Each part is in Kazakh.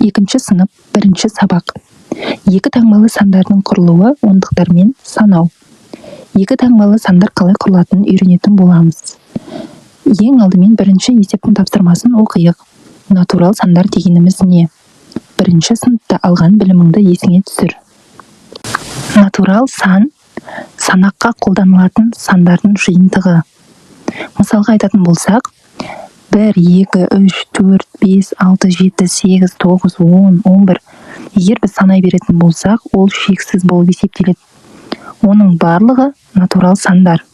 Екінші сынып, бірінші сабақ. Екі таңбалы сандардың құрылуы, ондықтармен санау. Екі таңбалы сандар қалай құрылатынын үйренетін боламыз. Ең алдымен бірінші есептің тапсырмасын оқиық. Натурал сандар дегеніміз не? Бірінші сыныпта алған біліміңді есіңе түсір. Натурал сан – санаққа қолданылатын сандардың жиынтығы. Мысалға айтатын болсақ, бір, екі, үш, төрт, бес, алты, жеті, сегіз, тоғыз, 10, 11. Егер біз санай беретін болсақ, ол шексіз болып есептеледі. Оның барлығы натурал сандар.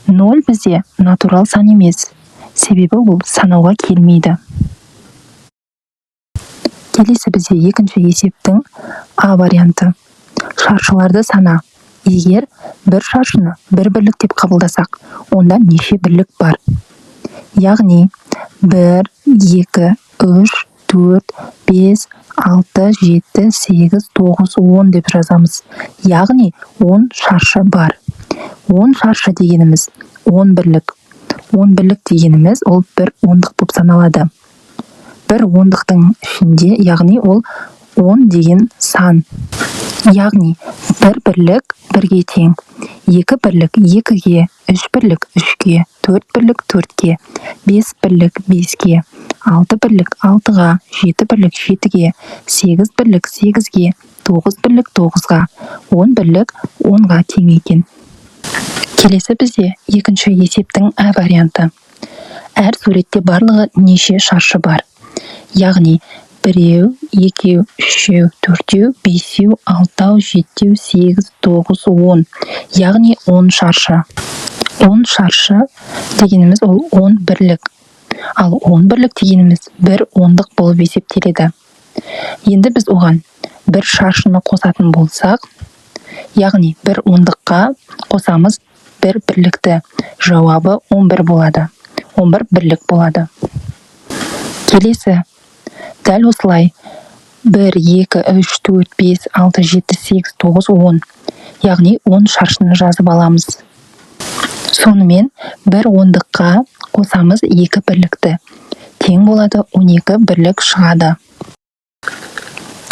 Ноль бізде натурал сан емес, себебі ол санауға келмейді. Келесі бізде екінші есептің А варианты. Шаршыларды сана. Егер бір шаршыны бір бірлік деп қабылдасақ, онда неше бірлік бар? Яғни бір, екі, үш, төрт, бес, алты, жеті, сегіз, тоғыз, 10 деп жазамыз. Яғни 10 шаршы бар. 10 шаршы дегеніміз – 10 бірлік. 10 бірлік дегеніміз ол бір ондық болып саналады. Бір ондықтың ішінде, яғни ол 10 деген сан. Яғни бір бірлік бірге тең, екі бірлік екіге, үш бірлік үшке, төрт бірлік төртке, бес бірлік беске, алты бірлік алтыға, жеті бірлік жетіге, сегіз бірлік сегізге, тоғыз бірлік тоғызға, 10 бірлік 10-ға тең екен. Келесі бізде екінші есептің Ә варианты. Әр суретте барлығы неше шаршы бар? Яғни біреу, екеу, үшеу, төртеу, бесеу, алтау, жетеу, сегіз, тоғыз, 10. Яғни 10 шаршы. 10 шаршы дегеніміз ол 10 бірлік. Ал 10 бірлік дегеніміз бір ондық болып есептеледі. Енді біз оған бір шаршыны қосатын болсақ, яғни бір ондыққа қосамыз бір бірлікті, жауабы 11 болады, 11 бірлік болады. Келесі дәл осылай: бір, екі, үш, төрт, бес, алты, жеті, сегіз, тоғыз, 10. Яғни 10 шаршыны жазып аламыз. Сонымен бір ондыққа қосамыз екі бірлікті, тең болады 12 бірлік шығады.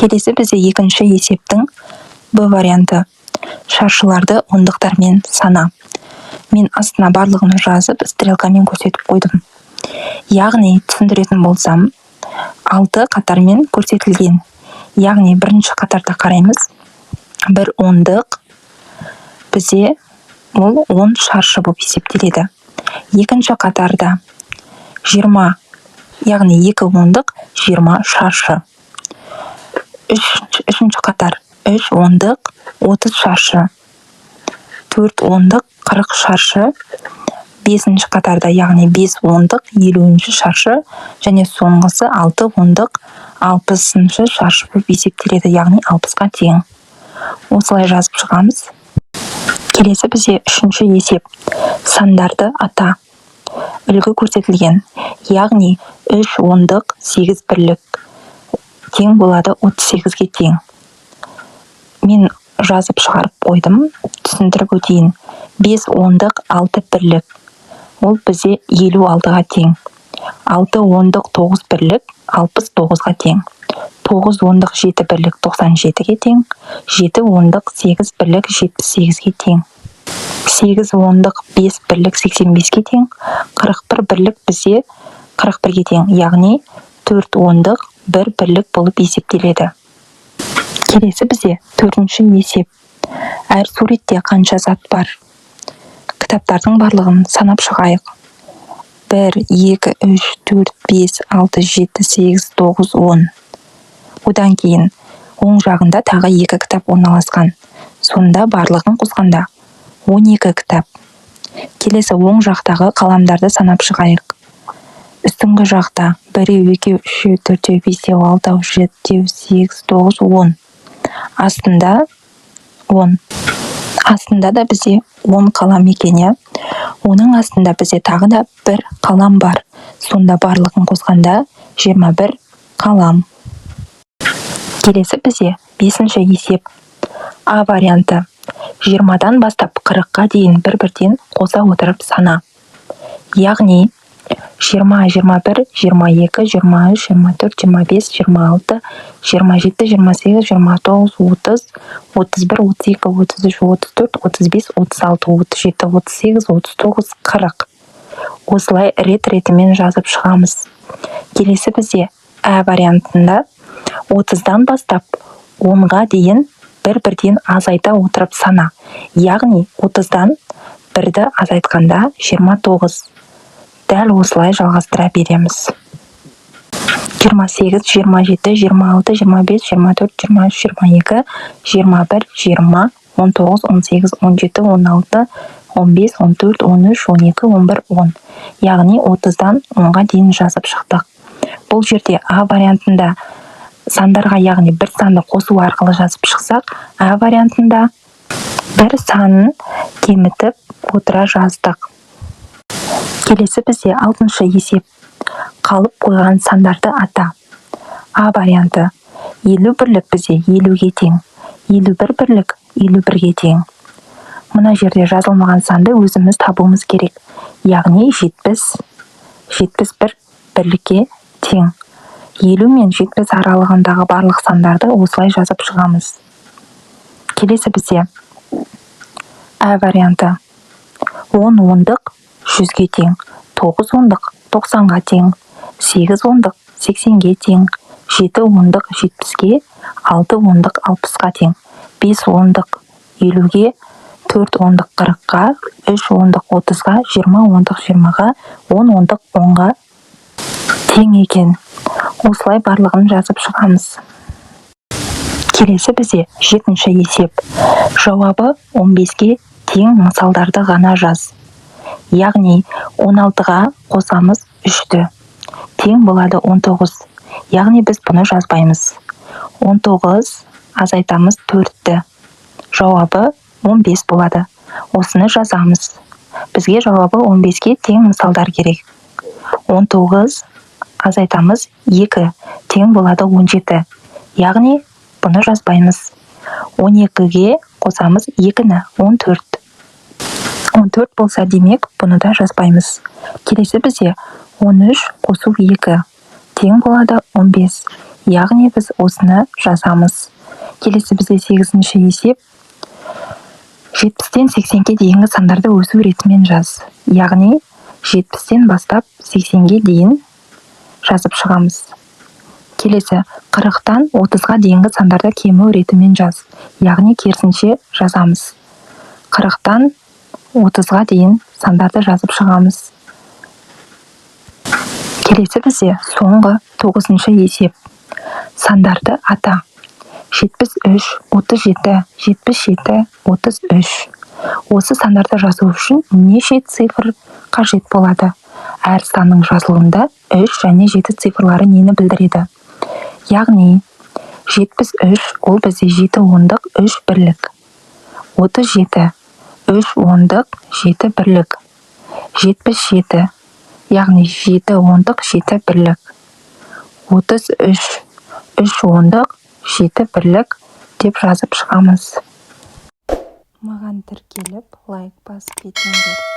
Келесі бізде екінші есептің Б варианты. Шаршыларды ондықтармен сана. Мен астына барлығын жазып, стрелкамен көрсетіп қойдым. Яғни түсіндіретін болсам, алты қатармен көрсетілген. Яғни бірінші қатарда қараймыз: бір ондық бізде ол 10 шаршы болып есептеледі. Екінші қатарда 20, яғни екі ондық 20 шаршы. Үшінші қатар: үш ондық 30 шаршы, төрт ондық 40 шаршы. Бесінші қатарда, яғни бес ондық 50-ші шаршы және соңғысы алты ондық 60-шы шаршы болып есептеледі, яғни 60-қа тең. Осылай жазып шығамыз. Келесі бізде үшінші есеп. Сандарды ата. Үлгі көрсетілген. Яғни үш ондық сегіз бірлік тең болады 38-ге тең. Мен жазып шығарып қойдым, түсіндіріп өтейін. Бес ондық алты бірлік ол бізде 56-ға тең. Алты ондық тоғыз бірлік 69-ға тең. Тоғыз ондық жеті бірлік 97-ге тең. Жеті ондық сегіз бірлік 78-ге тең. Сегіз ондық бес бірлік 85-ке тең. 41 бірлік бізде 41-ге тең, яғни төрт ондық бір бірлік болып есептеледі. Келесі бізде төртінші есеп. Әр суретте қанша зат бар? Кітаптардың барлығын санап шығайық: бір, екі, үш, төрт, бес, алты, жеті, сегіз, тоғыз, 10. Одан кейін оң жағында тағы екі кітап орналасқан. Сонда барлығын қосқанда 12 кітап. Келесі оң жақтағы қаламдарды санап шығайық. Үстіңгі жақта біреу, екеу, үшеу, төртеу, бесеу, алтау, жетеу, сегіз, тоғыз, 10. Астында 10. Астында да бізде 10 қалам екен, иә. Оның астында бізде тағы да бір қалам бар. Сонда барлығын қосқанда 21 қалам. Келесі бізде бесінші есеп. А варианты. 20-дан бастап 40-қа дейін бір бірден қоса отырып сана. Яғни 20, 21, 22, 23, 24, 25, 26, 27, 28, 29, 30, 31, 32, 33, 34, 35, 36, 37, 38, 39, 40. Осылай рет ретімен жазып шығамыз. Келесі бізде ә вариантында 30-дан бастап 10-ға дейін бір бірден азайта отырып сана, яғни 30-дан бірді азайтқанда 29. Дәл осылай жалғастыра береміз: 28, 27, 26, 25, 24, 23, 22, 21, 20, 19, 18, 17, 16, 15, 14, 13, 12, 11, 10. Яғни 30-дан 10-ға дейін жазып шықтық. Бұл жерде а вариантында сандарға, яғни бір санды қосу арқылы жазып шықсақ, ә вариантында бір санын кемітіп отыра жаздық. Келесі бізде алтыншы есеп: қалып қойған сандарды ата. А варианты: 50 бірлік бізде 50-ге тең, 51 бірлік 51-ге тең. Мына жерде жазылмаған санды өзіміз табуымыз керек, яғни 70, 71 бірлікке тең. 50 мен 70 аралығындағы барлық сандарды осылай жазып шығамыз. Келесі бізде ә варианты: 10 ондық 100-ге тең, 9 ондық 90-ға тең, 8 ондық 80-ге тең, 7 ондық 70-ге, 6 ондық 60-қа тең, 5 ондық 50-ге, 4 ондық 40-қа, 3 ондық 30-ға, 20 ондық 20-ға, 10 ондық 10-ға тең екен. Осылай барлығын жазып шығамыз. Келесі бізде жетінші есеп: жауабы 15-ке тең мысалдарды ғана жаз. Яғни 16-ға қосамыз 3-ті, тең болады 19. Яғни біз бұны жазбаймыз. 19 азайтамыз 4-ті, жауабы 15 болады. Осыны жазамыз. Бізге жауабы 15-ке тең мысалдар керек. 19 азайтамыз 2, тең болады 17. Яғни бұны жазбаймыз. 12-ге қосамыз 2-ні, 14. 14 болса, демек, бұны да жазбаймыз. Келесі бізде 13 қосу 2 тең болады 15. Яғни біз осыны жазамыз. Келесі бізде сегізінші есеп: 70-тен 80-ге дейінгі сандарды өсу ретімен жаз. Яғни 70-тен бастап 80-ге дейін жазып шығамыз. Келесі 40-тан 30-ға дейінгі сандарды кему ретімен жаз. Яғни керісінше жазамыз. 40-тан 30-ға дейін сандарды жазып шығамыз. Келесі бізде соңғы, тоғызыншы есеп: сандарды ата. 73, 37, 77, 33. Осы сандарды жазу үшін неше цифр қажет болады? Әр санның жазылуында 3 және 7 цифрлары нені білдіреді? Яғни 73 ол бізде 7 ондық, 3 бірлік. 37, 3 ондық, 7 бірлік. 77, яғни 7 ондық, 7 бірлік. 33, 3 ондық, 7 бірлік деп жазып шығамыз. Маған тіркеліп, лайк басып кетіңдер.